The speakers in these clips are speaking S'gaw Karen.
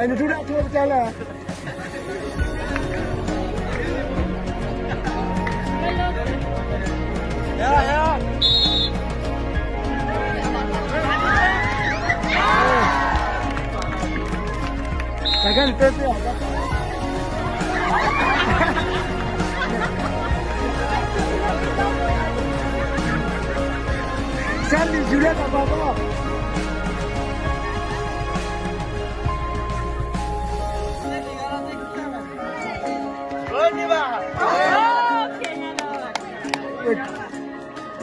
အဲ နထူတၢ်ထူပတဲလဲၣ်. တၢ်ခါန့ၣ်တဲသ့အီၤ စၢ်လံၤယူၤလၢတၢ်ပာ်ပီ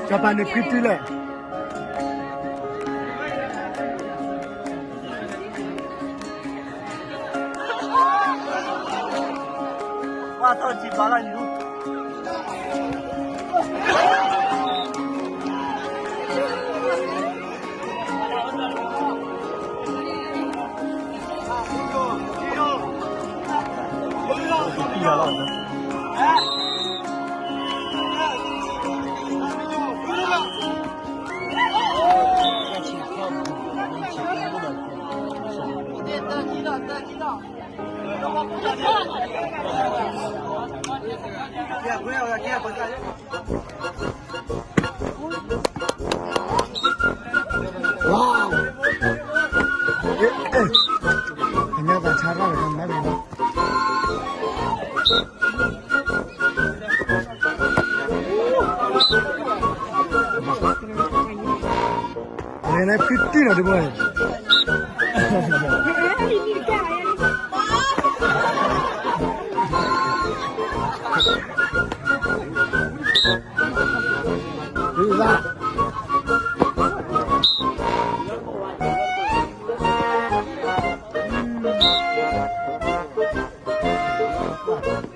ကပၤန့ၣ်ခွံတံၢ်လဲၣ်. ပှၤထီၣ်ထံၣ်ပာ်လၢယူၤ Wow. အညါတၢ်ဆါရၣ်လၢကမၤလၢ အလဲၤလၢခွံတံၢ်လီၤတဘိ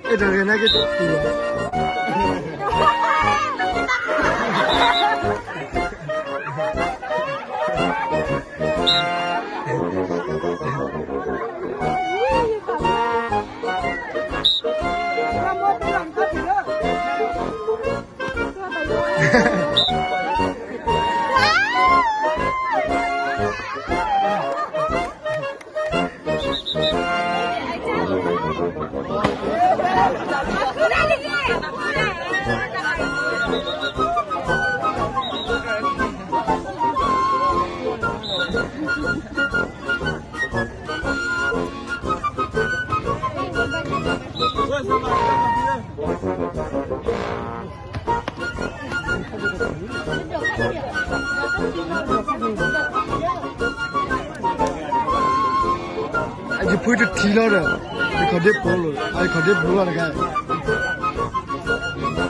အဲ တၢ်ဂ့ၢ်န့ၣ်က့ၤ အယဖုတထံၣ်လီၤဒီး ယခီၣ်ဒ့ပျိလီၤ အယခီၣ်ဒ့ပျိလီၤတခါ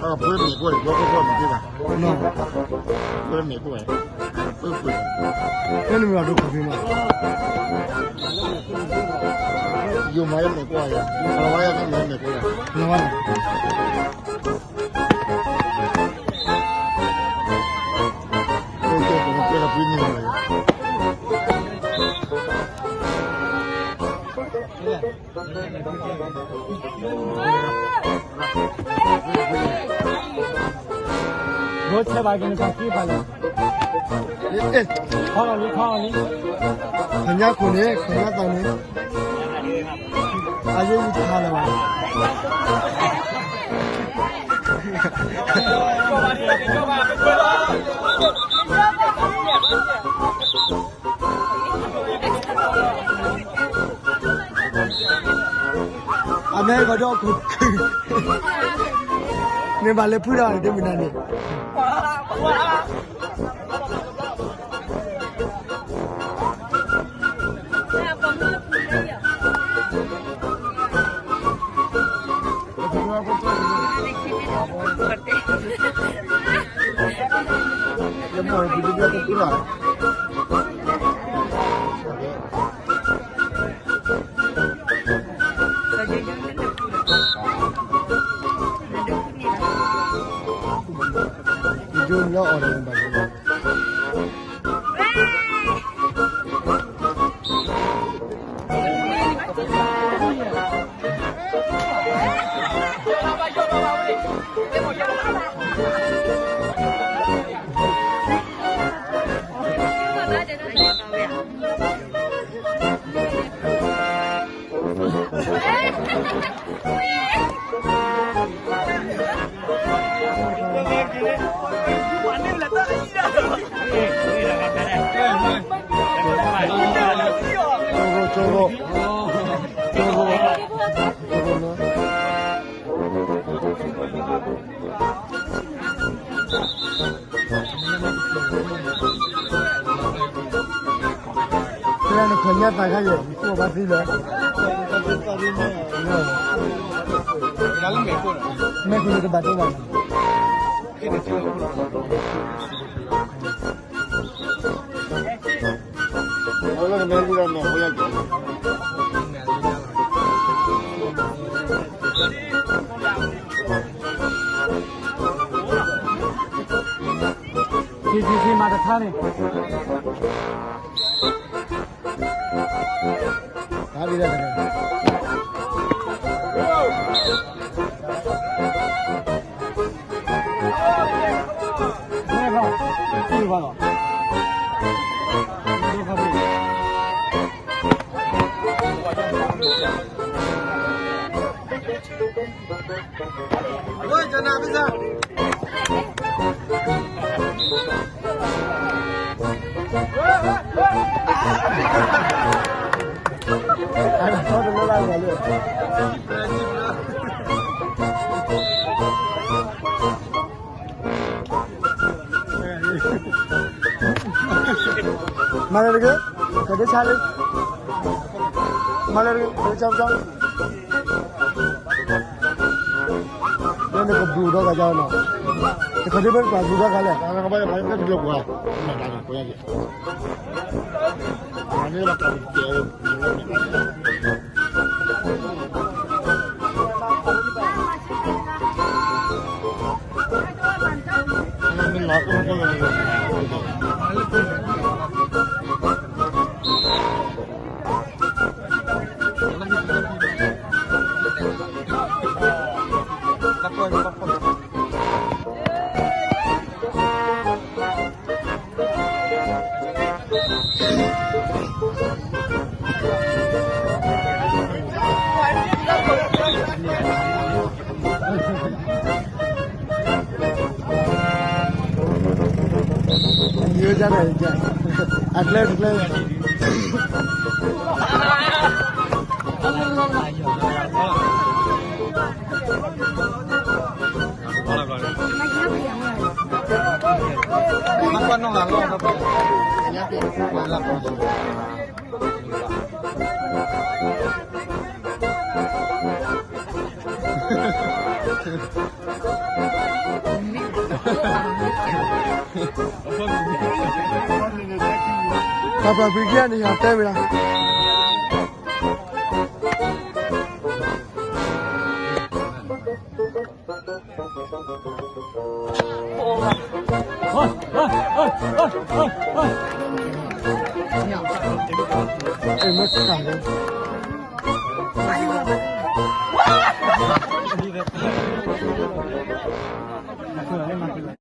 အဖုမ့ၢ်ကွၢ် ဘျီကွၢ်ကွၢ်မ့ၢ်တ့ၢ်ဘၣ် ဖုမ့ၢ်ကွၢ် ဖုကွၢ် ဖဲနမ့ၢ်အဒိခီၣ်ဖံးမး ယိၤမၤယဲမ့ၢ်ကွၢ်ယၤ ယိၤမၤယဲမ့ၢ်ကွၢ်ယၤ လီၤဘၣ် ဘိဆဲဘၣ်က့ၤနတၢ်က့ၤဖးလဲၣ် ခီလီၤလံ ခီလီၤလံ ခညါခိၣ်န့ၣ် ခညါသးန့ၣ် အယဲယထါလၢၤဘၣ် အမဲကီၢ်ဒီးခိၣ်ခုၣ် မ့ၢ်ဘၣ်လဲၤဖုဒီးတမံၤနၤန့ၣ် ယမ့ၢ်ဒုးဒုးဒုးဒုး လၢအီၤဒီးဘၣ် ကျဲနခွဲးညါသးခါယဲၢ် ယကိၢ်ဘၣ်သံလၢ မဲာ်ခိၣ်လၢတဘၣ်တိဘၣ် မၤတထါန့ၣ် တၢ်ဒ်လဲၣ်တဂ့ၤ မၤလၢတဂ့ၤ, ကဒုးဆါလံ, မၤလၢတဂ့ၤ, ကဒုးဆါပျီ, လၢနကဘုးဒီးဂၤယါနီၤ, တခီဒ်ဘၣ်ပှၤဘုးဒီးဂၤလဲၣ်, ကဘၣ်ယါပှၤကဘုးဒီးပှၤ, မၤတၢ်န့ၣ်ပှၤယါက့ၤ အကျဲတကျဲ, ပှၤပှၤပှၤကန့ၣ် ယတဲဝဲဒၣ်